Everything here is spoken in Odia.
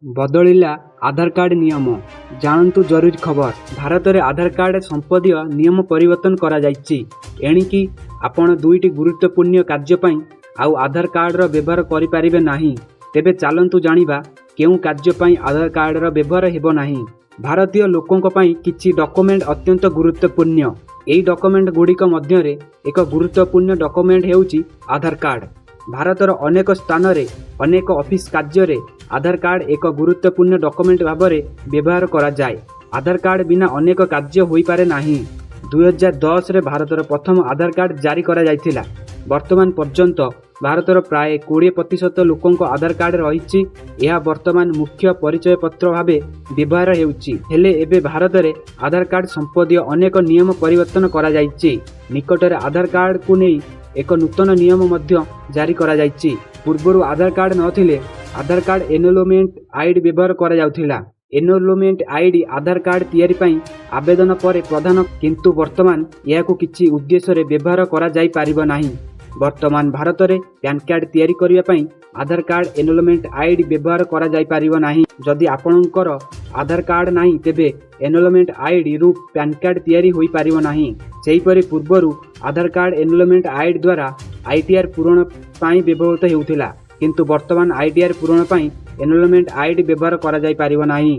ବଦଳିଲା ଆଧାର କାର୍ଡ ନିୟମ, ଜାଣନ୍ତୁ ଜରୁରୀ ଖବର। ଭାରତରେ ଆଧାର କାର୍ଡ ସମ୍ବନ୍ଧୀୟ ନିୟମ ପରିବର୍ତ୍ତନ କରାଯାଇଛି। ଏଣିକି ଆପଣ ଦୁଇଟି ଗୁରୁତ୍ୱପୂର୍ଣ୍ଣ କାର୍ଯ୍ୟ ପାଇଁ ଆଉ ଆଧାର କାର୍ଡର ବ୍ୟବହାର କରିପାରିବେ ନାହିଁ। ତେବେ ଚାଲନ୍ତୁ ଜାଣିବା କେଉଁ କାର୍ଯ୍ୟ ପାଇଁ ଆଧାର କାର୍ଡର ବ୍ୟବହାର ହେବ ନାହିଁ। ଭାରତୀୟ ଲୋକଙ୍କ ପାଇଁ କିଛି ଡକ୍ୟୁମେଣ୍ଟ ଅତ୍ୟନ୍ତ ଗୁରୁତ୍ୱପୂର୍ଣ୍ଣ। ଏହି ଡକ୍ୟୁମେଣ୍ଟ ଗୁଡ଼ିକ ମଧ୍ୟରେ ଏକ ଗୁରୁତ୍ୱପୂର୍ଣ୍ଣ ଡକ୍ୟୁମେଣ୍ଟ ହେଉଛି ଆଧାର କାର୍ଡ। ଭାରତର ଅନେକ ସ୍ଥାନରେ ଅନେକ ଅଫିସ କାର୍ଯ୍ୟରେ ଆଧାର କାର୍ଡ ଏକ ଗୁରୁତ୍ୱପୂର୍ଣ୍ଣ ଡକ୍ୟୁମେଣ୍ଟ ଭାବରେ ବ୍ୟବହାର କରାଯାଏ। ଆଧାର କାର୍ଡ ବିନା ଅନେକ କାର୍ଯ୍ୟ ହୋଇପାରେ ନାହିଁ। 2010ରେ ଭାରତର ପ୍ରଥମ ଆଧାର କାର୍ଡ ଜାରି କରାଯାଇଥିଲା। ବର୍ତ୍ତମାନ ପର୍ଯ୍ୟନ୍ତ ଭାରତର ପ୍ରାୟ 20% ଲୋକଙ୍କ ଆଧାର କାର୍ଡ ରହିଛି। ଏହା ବର୍ତ୍ତମାନ ମୁଖ୍ୟ ପରିଚୟ ପତ୍ର ଭାବେ ବ୍ୟବହାର ହେଉଛି। ହେଲେ ଏବେ ଭାରତରେ ଆଧାର କାର୍ଡ ସମ୍ବନ୍ଧୀୟ ଅନେକ ନିୟମ ପରିବର୍ତ୍ତନ କରାଯାଇଛି। ନିକଟରେ ଆଧାର କାର୍ଡକୁ ନେଇ ଏକ ନୂତନ ନିୟମ ମଧ୍ୟ ଜାରି କରାଯାଇଛି। ପୂର୍ବରୁ ଆଧାର କାର୍ଡ ନଥିଲେ ଆଧାର କାର୍ଡ ଏନରୋଲମେଣ୍ଟ ଆଇଡି ବ୍ୟବହାର କରାଯାଉଥିଲା। ଏନରୋଲମେଣ୍ଟ ଆଇଡି ଆଧାର କାର୍ଡ ତିଆରି ପାଇଁ ଆବେଦନ ପରେ ପ୍ରଦାନ, କିନ୍ତୁ ବର୍ତ୍ତମାନ ଏହାକୁ କିଛି ଉଦ୍ଦେଶ୍ୟରେ ବ୍ୟବହାର କରାଯାଇପାରିବ ନାହିଁ। ବର୍ତ୍ତମାନ ଭାରତରେ ପ୍ୟାନ୍ କାର୍ଡ ତିଆରି କରିବା ପାଇଁ ଆଧାର କାର୍ଡ ଏନରୋଲମେଣ୍ଟ ଆଇଡି ବ୍ୟବହାର କରାଯାଇପାରିବ ନାହିଁ। ଯଦି ଆପଣଙ୍କର ଆଧାର କାର୍ଡ ନାହିଁ, ତେବେ ଏନରୋଲମେଣ୍ଟ ଆଇଡି ରୁ ପ୍ୟାନ୍ କାର୍ଡ ତିଆରି ହୋଇପାରିବ ନାହିଁ। ସେହିପରି ପୂର୍ବରୁ ଆଧାର କାର୍ଡ ଏନରୋଲମେଣ୍ଟ ଆଇଡି ଦ୍ୱାରା ଆଇଟିଆର୍ ପୂରଣ ପାଇଁ ବ୍ୟବହୃତ ହେଉଥିଲା, କିନ୍ତୁ ବର୍ତ୍ତମାନ ଆଇଟିଆର୍ ପୂରଣ ପାଇଁ ଏନରୋଲମେଣ୍ଟ ଆଇଡି ବ୍ୟବହାର କରାଯାଇପାରିବ ନାହିଁ।